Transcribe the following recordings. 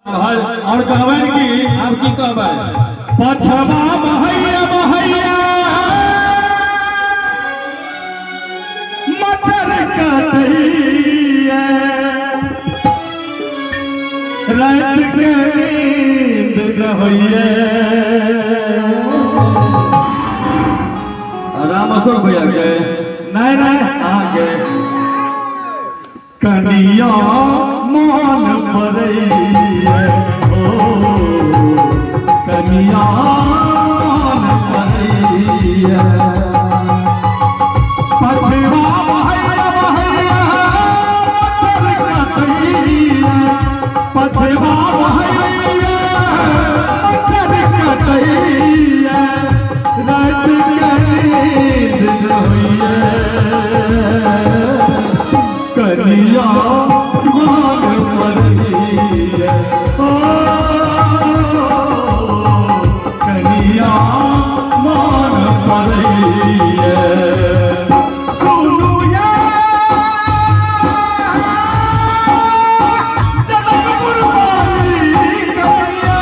और कहबनि की? आब की कहबै? पछबा बहैया बहैया मच्छर काटैया, रात के नींद न होइए। राम अशोक भैया के? नहीं नहीं। अहाँके? कनिया मान पड़ैया ओ, कनिया मान पड़ैया। पछवा बहैया बहैया मच्छर कटैया, पछवा बहैया मच्छर कटैया, रात के नींद न होइए। कनिया मान पड़ैया ओ, कनिया मान पड़ैया। सुनू ये जनकपुर वाली कनिया।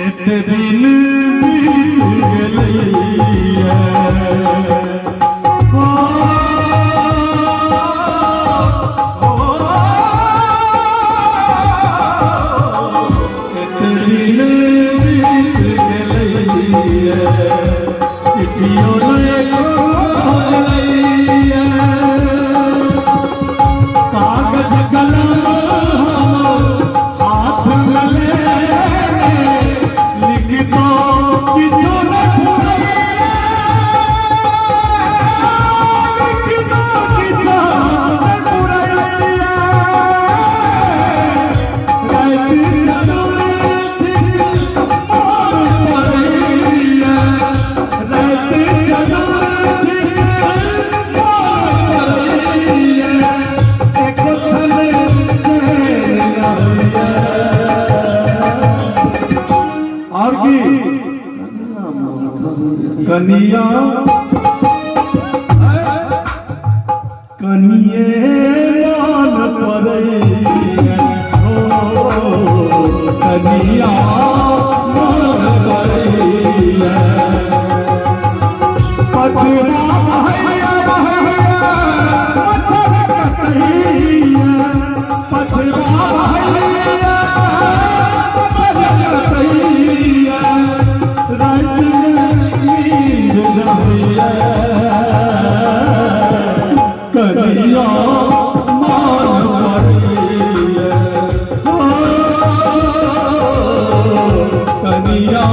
एते दिन बीत गेलैया ओ, ओ, एते दिन बीत गेलैया, चिट्ठियो नै खोलैया। कागज कलम हम हाथ में लेने, लिखतो किछु न फुरैया, लिखतो किछु न फुरैया। राति चतुर्थी मोन पड़ैया, राति चतुर्थी मोन पड़ैया, एको क्षण चैन न होइए। और की? कनिया कनिए मान पड़ैया ओ, कनिया मान पड़ैया। पछवा बहैया बहैया मच्छर कटैया, पछवा बहैया मच्छर कटैया, राति में नींद न होइए। कनिया मान पड़ैया ओ, कनिया।